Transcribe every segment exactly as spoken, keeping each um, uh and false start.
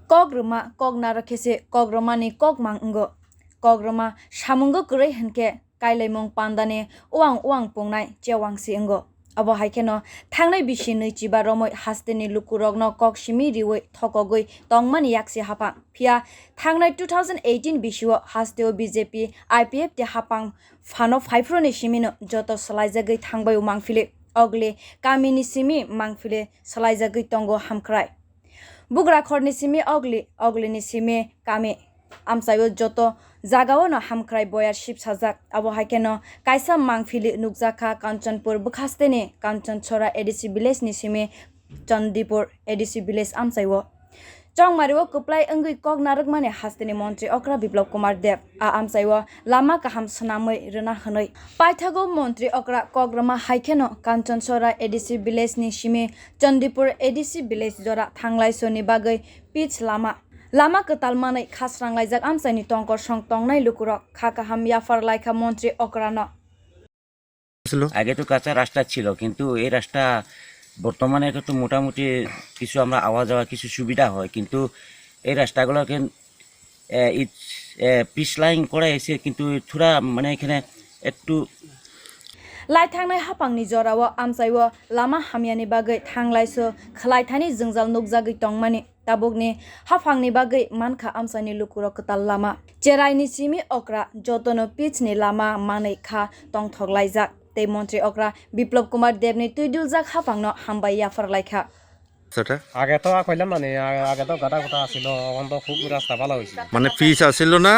Kok rwma kok narwk khe se kok rwmani kok mang wngo. Kok rwma samungo kwrwi hwn khe kailaimung pandani uang uang pungnai chewang si wngo. Abo hai kheno thangnai bisi nwichiba romwi hasteni lukurokno kok simi riwi thokogwi tongmani yaksi haphang. Phiya thangnai two thousand eighteen bisio hasteo B J P, I P F T haphang phano phaiphuruni simino joto swlaijagwi thangbai mangphili. Ogli kamini simi mangphili swlaijagwi tongo hamkrai. Bugrakhorni simi ogli, oglini simi kami. Amchaio joto jagao no hamkrai boyar sipsajak. Abo hai kheno kaisa mangphili nukjakha Kanchanpur bwkhasteni Kanchanchora A D C village ni simi Chandipur A D C village amchaio. Chongmario kwplai wngwi kok narwkmani hasteni montri okra Biplab Kumar Deb. A amchaio lama kaham swnamwi rwna hwnwi. Paithago montri okra kok rwma hai kheno Kanchanchora A D C village ni simi Chandipur A D C village jora thanglai soni bagwi pitch lama. Lama kwtal manwi khasrang laijak amchaini tongkor song tongnai lukurok kha kaham yaphar laikha montri okrano. আগে তো কাঁচা রাস্তা ছিল, কিন্তু এই রাস্তা বর্তমানে একটু মোটামুটি কিছু আমরা আওয়া যাওয়া কিছু সুবিধা হয়, কিন্তু এই রাস্তাগুলো পিচ লাইন করা এসে কিন্তু থোড়া মানে এখানে একটু Lai thangnai haphangni jorao amchaio lama hamyani bagwi thanglaiso khwlaithani jwngjal nukjagwi tongmani. Tabukni haphangni bagwi mankha amchaini lukurok kwtal lama. Cheraini simi okra jotono pitch ni lama manwi kha tongthok laijak. Tei montri okra Biplab Kumar Debni twiduljak haphangno hambai yaphar laikha. সেটা আগে তো কইলাম মানে আ- আগে তো গাদা গোটা আছিল, এখন তো খুব রাস্তা ভালো হয়েছে। মানে পিচ আছিল না?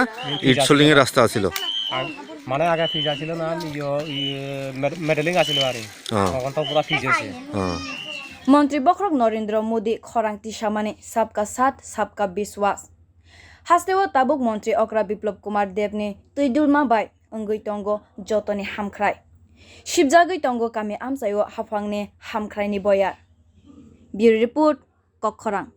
ইট সলিং রাস্তা আছিল। আর মানে আগে ফিজ আছিল না, ইয়ে ইয়ে মেড- মেডেলিং আছিল আর কি। হ্যাঁ। এখন তো পুরা ফিজ হয়েছে। হ্যাঁ। Montri bokhorok Narendra Modi khorang tisamani Sabka Saath, Sabka Vishwas. Hasteo tabuk montri okra Biplab Kumar Debni twidulma bai wngwi tongo jotoni hamkhrai. Sibjagwi tongo kami amchaio haphangni hamkhraini boyar. Bureau Report, Kokkhorang.